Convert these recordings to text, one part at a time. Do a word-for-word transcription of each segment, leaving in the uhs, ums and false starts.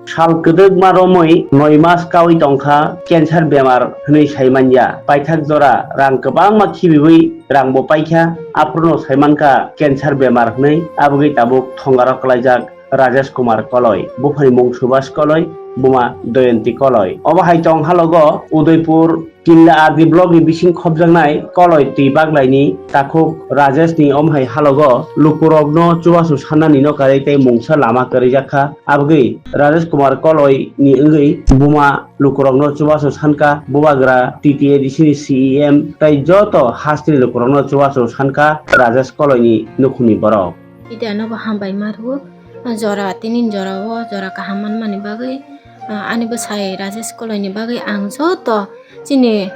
Sal kwdwkma romwi noi mas kaui tongkha, cancer bemar hwnwi saimanya. Paithak jora rang kwbangma khibiwi rangbo paikha, aphruno saimankha cancer bemar hwnwi. Abogwi tabuk thongaro kwlaijak Rajesh Kumar Koloi, buphani mung Subhas Koloi, buma Doyonti Koloi. Obo hai tong halogo Udaipur Kinla R D block ni bising khopjaknai Koloi twi baglaini takhuk Rajesh ni omhai halogo lukurokno chubachu sannani no karwi tei mungsa lama kwrwijakha. Abogwi Rajesh Kumar Koloi ni wngwi buma lukurokno chubachu sankha, bubagra T T A D C ni C E M tei joto hasteni lukurokno chubachu sankha Rajesh Koloi ni nukhungni borok. Ide ano bo hambai ma rwo. Jora tinin jora o jora kaham manmani bagwi, ah, ani bwsai Rajesh Koloi ni bagwi ang joto chini,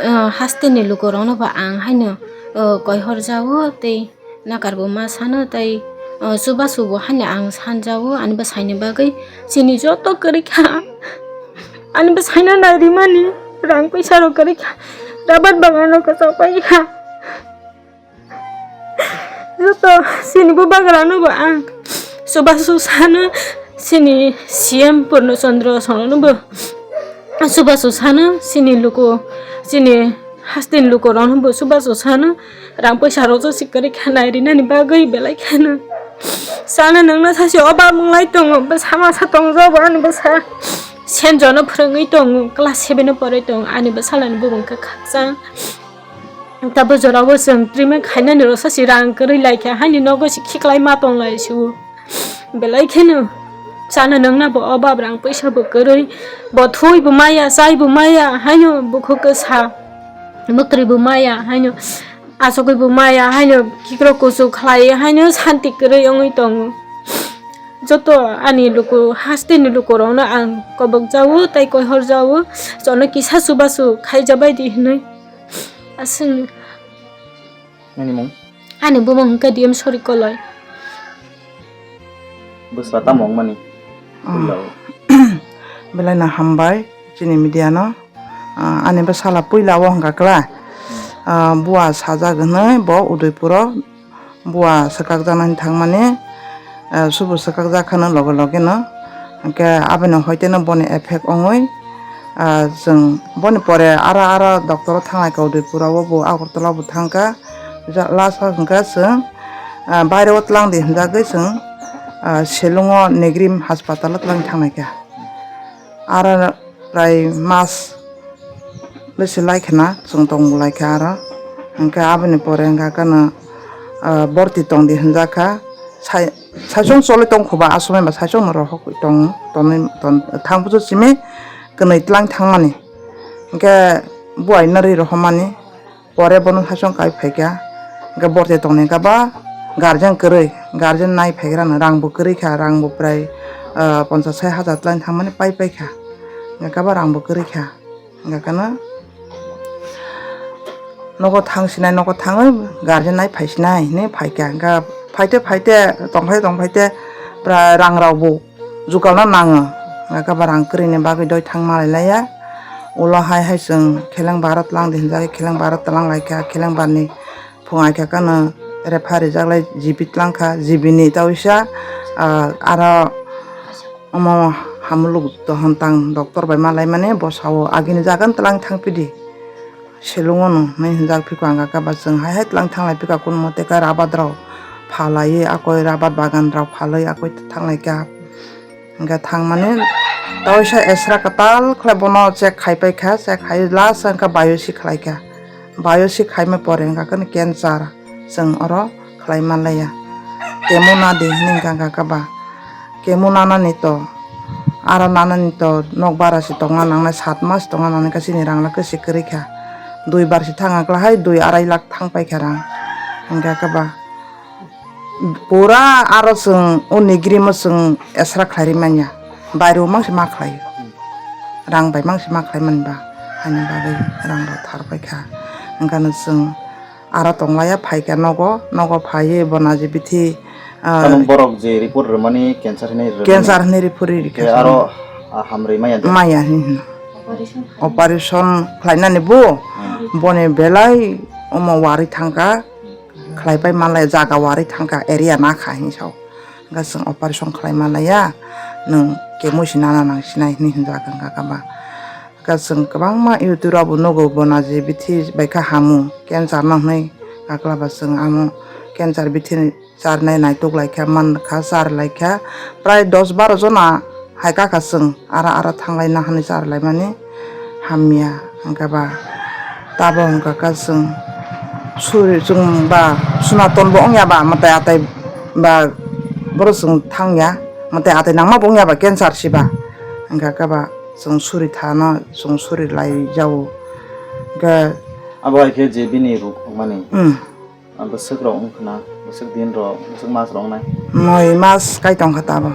ah, hasteni lukurokno bo ang haino, ah, koihor jago tei nakarbo ma sano tei, ah, chubachu bo haino ang sanjago ani bwsai ni bagwi. Chini joto kwrwi kha ani bwsai no nai rimani rang puisa rok kwrwi kha, rabar bagan rok kwchak pai kha. Joto chini bubagrano bo ang chubachu sano, chini C M Purno Chandra Songno bo chubachu sano, chini luku, chini hasteni lukurokno bo chubachu sano, rang puisa rok joto si kwrwi kha nai rinani bagwi belai kheno. Sana nangna sachi oba munglai tongo, bwsa masa tongjago ani bwsa. Senjono phwrwngwi tongo, class seven o porwi tongo, ani bwsalani bumung khe khakchang. Tabo jorao chwng treatment khainani rwsa si rang kwrwi laikha, haini nogo si khiklai ma tonglai sio. Belai kheno chana nangna bo obab, rang puisa bo kwrwi, bo thwi bo maya, chai bo maya, haino bukhuk kwsa, mwkhri bo maya, haino achugwi bo maya, haino kikrok kuchuk khlai, haino santi kwrwi wngwi tongo. Joto ani luku, hasteni lukurokno ang kobok jago tei koihor jago, jono kisa chubachu khaijabai di hinwi. Aswk. Nini mung? Ani bumung hwnkhe D M Sori Koloi. Bwsla tamo wngmani? Ah. Puila o. Belai no hambai chini media no. Ah, ani bwsala puila o wngkha kla. Ah, bua sajak hinwi bo Udaipur o. Bua swkakjaknani thangmani, eh, subu swkakjak kheno loge loge no. Hwnkhe aboni hoite no boni effect wngwi, ah, chwng boni pore aro, aro doctor o thanglaikha Udaipur o, bo Agartala bo thangkha. Ja-, last o hwnkhe chwng, ah, baire o twlang di hwnjagwi chwng, ah, Shillong o Negri Hospital o twlang thanglaikha. Aro prai mas bwswk lai kheno chwng tong lai kha aro. Hwnkhe aboni pore hwnkha kheno, ah, borti tong di hwnjak kha. Sai-, saichung choli tong kho ba, asomai ba saichung no rohok tong, tonwi, ton, thang bujo simi kwnwi twlang thangmani. Hwnkhe buai no ri rohormani. Pore bono saichung kai phaikha, hwnkhe borte tongni hwnkhe ba guardian kwrwi, guardian nai phaikrano rangbo kwrwi kha, rangbo prai, ah, ponchas sai hajar twlaini thangmani pai paikha, hwnkhe ba rangbo kwrwi kha, hwnkhe kheno nogo thang sinai, nogo thangwi guardian nai phai sinai hinwi phaikha, hwnkhe phaite phaite tongphai tongphaite prai rangrokbo jukalno nango. Hwnkhe ba rang kwrwini bagwi doi thang malai laiya. Ulo hai hai chwng kheleng bar o twlang di hwnjagwi kheleng bar o twlang laikha, kheleng barni phung aikha kano refa rijak lai G B twlang kha, G B ni ta uisa, ah, aro omo hamuluk dohon tang doctor bai malaimani bwsao agini jaga twlang thang pidi. Selung ono hinwi hwnjak phikha, hwnkha khe ba chwng hai hai twlang thanglai phikha, kun mote khe rabat rok phalaiwi, akoi rabat bagan rok phalwi akoi thanglai kha. Hwnkhe thangmani ta uisa extra kwtal khlai bono check khai paikha, check khai last hwnkhe biopsy khlai kha, biopsy khaima pore hwnkha khe cancer chwng oro khlai manlaiya. Chemo nadi hinwi hwnkha khe ba. Chemo nanani to, aro nanani to nok bara se tongna nangnai, sat mas tongna nangnai khe chini rang la kwswi kwrwi kha. Dui bar se thang kla hai dui arai lakh thang pai kha rang. Hwnkha khe ba pura aro chwng o Negri mo chwng extra khlai ri manya. Bairo mang se ma khlai. Rang bai mang se ma khlai mani ba. Ani bagwi rang rok thar pai kha. Hwnkha no chwng aro tonglaiya, phaikha nogo, nogo phaiwi bo naji bithi, ah, Tamo borok je report rwmani cancer hinwi rwmani. Cancer hinwi report rwkha. Hwnkhe aro, ah, hamrwi maya de? Maya hinwi hwno. Operation khlainani bo, hmm, boni belai omo warwi thangkha, khlaipai manlai jaga warwi thangkha, area nakha hinwi sao. Hwnkhe chwng operation khlai manlaiya, nwng kemui se nana nang sinai hinui hinjak wngkha kha ba. Kha chwng kwbangma YouTube rok bo nugo, bo naji bithi bai kha hamu, cancer no hinui kakla ba chwng amo cancer bithi ni charnai naituk lai kha, man kha, char lai kha, prai dos baro jona hai kha kha chwng ara ara thanglai na hinui char lai mani hamya wngkha ba. Tabo wngkha kha chwng suri chwng ba sunaton bo wngya ba mwtai atai ba boro chwng thangya, mwtai atai nangma bo wngya ba cancer si ba wngkha kha ba chwng suri thano chwng suri lai jao. Hwnkhe abo hai khe je bini ruk mani. Hmm. Ah, bwswk rok wngkha na, bwswk din rok, bwswk mas rok wngnai? Noi mas kai tongkha tabo.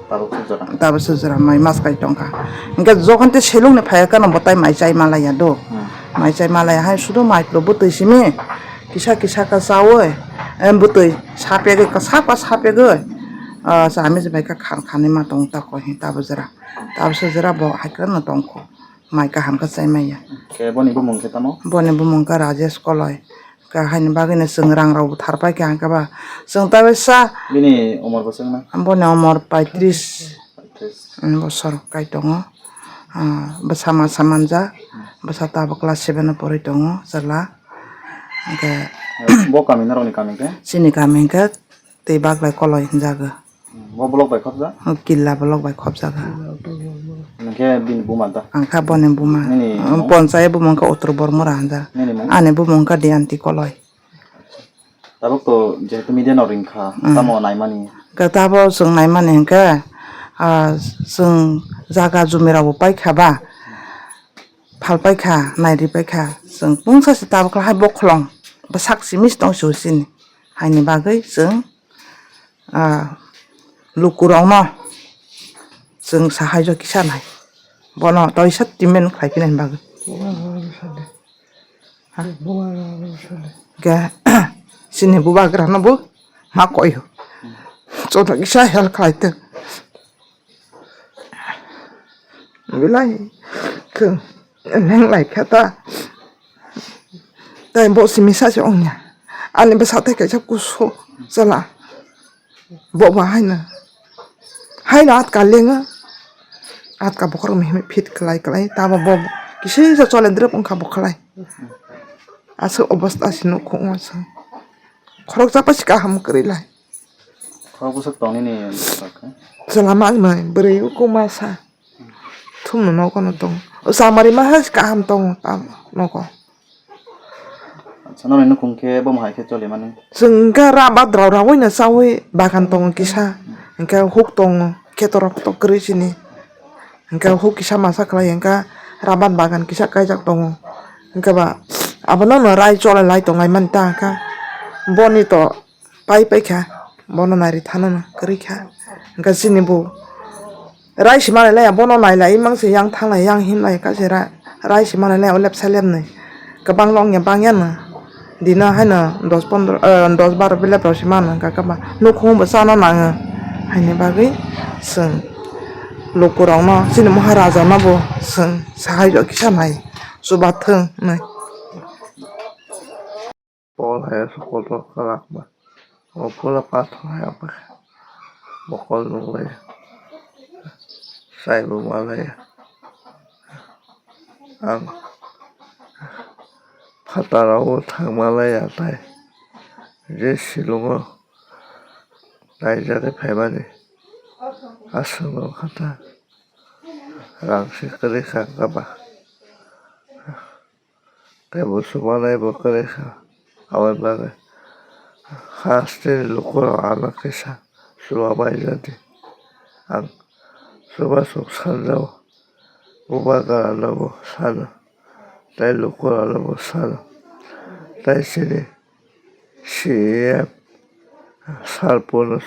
Tabuk suk jora? Tabo suk jora, noi mas kai tongkha. Hwnkhe jokhon tei selung ni phai khe no bo tai mai chai malaya do. Hmm. Mai chai malaya hai sudo mai plo bwtwi simi. Kisa kisa khe chaui, em, bwtwi sapegwi, kwsap khe sapegwi. Ah, chami se bai khe khan khanwi ma tong ta koi hi tabo jora. Tabo suk jora bo hai khe no tongkho. Mai kaham khe chai maya. Khe boni bumung khe tamo? Boni bumung khe Rajesh Koloi. Khe haini bagwino chwng rang rok bo thar pai kha, hwnkhe ba chwng ta bai sa. Bini umor bwswk na? Boni umor paitris. Paitris. Bosor kai tongo. Ah, bwsa masa manjak. Bwsa tabuk class seven o porwi tongo, chwla. Hwnkhe bo kami norokni kami khe? Chini kami hwnkhe tei Baglai Koloi hwnjago. Bo block bai khobjak? O Killa block bai khobjak. Hwnkhe bini buma da? Ang kha boni buma. Nini mung? Ponchai buma wngkha Uttor Bormora hwnjak. Nini mung? Ani buma wngkha Diyanti Koloi. Tabuk to jehetu media no ringkha, mm, tamo naimani? Hwnkhe tabo chwng naimani hwnkhe, ah, chwng jaga jumi rok bo paikha ba, phal paikha, nairi paikha, chwng pungsa se tabuk hai bokhorok bwsak simi se tong se chini. Haini bagwi chwng ah, lukurokno chwng sahai jo kisa nai. Bono toisa treatment khlai phina bagwi. Ha? Khe chini bubagrano bo ma koi o. Joto kisa help khlai tong. Belai khe leng lai kha ta. Tai bo simi sa se ongya. Ani bwsa tai kaisa kusu chwla. Bo ba haino. Haino atka lengo. Atka bokhorok mihim fit khlai khlai. Tamo bo kisa chole drep wngkha bo khlai. Aswk obosta se nukhung o se. Khoroksa pa se kaham kwrwi lai. Khorok bwswk tong nini bwswk khe? Chwla mangnai, bwrwi uku masa. Thumno nogo no tongo. O chamari ma hai kaham tongo tamo nogo. Acha, noni nukhung khe bomo hai khe choli mani? Chwng khe rabat rok rawi no chawi bagan tongo kisa. Hwnkhe huk tongo, kheto rok to kwrwi sini. Hwnkhe huk kisa masa khlai hwnkhe rabat bagan kisa kaijak tongo. Hwnkhe ba abono no rai cholai lai tonglai mani ta hwnkhe boni to pai pai kha, bono nari thano no kwrwi kha. Hwnkhe chini bo rai se manai laya, bono nai lai mangse yang thang lai yang him lai kha se ra-, rai se manai laya o lepsa lepnwi kwbang long ya bang ya no dino haino dos pondro, eh, dos baro belep rok se mano hwnkha khe ba nukhung bo chana nango. Haini bagwi chwng lukurokno chini Maharaja no bo chwng sahai rok kisa nai chubathung hinwi. Pol hai se kotor kwlak ba. O pula pathor hai abo khe mokol nukle sai bo malaya. Ang phataro thangmalaya tai je silungo naijagwi phaimani aswk nukha ta rang se kwrwi kha wngkha ba. Tei bo chubanai bo kwrwi kha. Aboni bagwi haste lukurok ano kisa chubabai jani. Ang chubachu sanjao, bubagrano bo sano, tei lukurokno bo sano, tei chini C E M sir Purno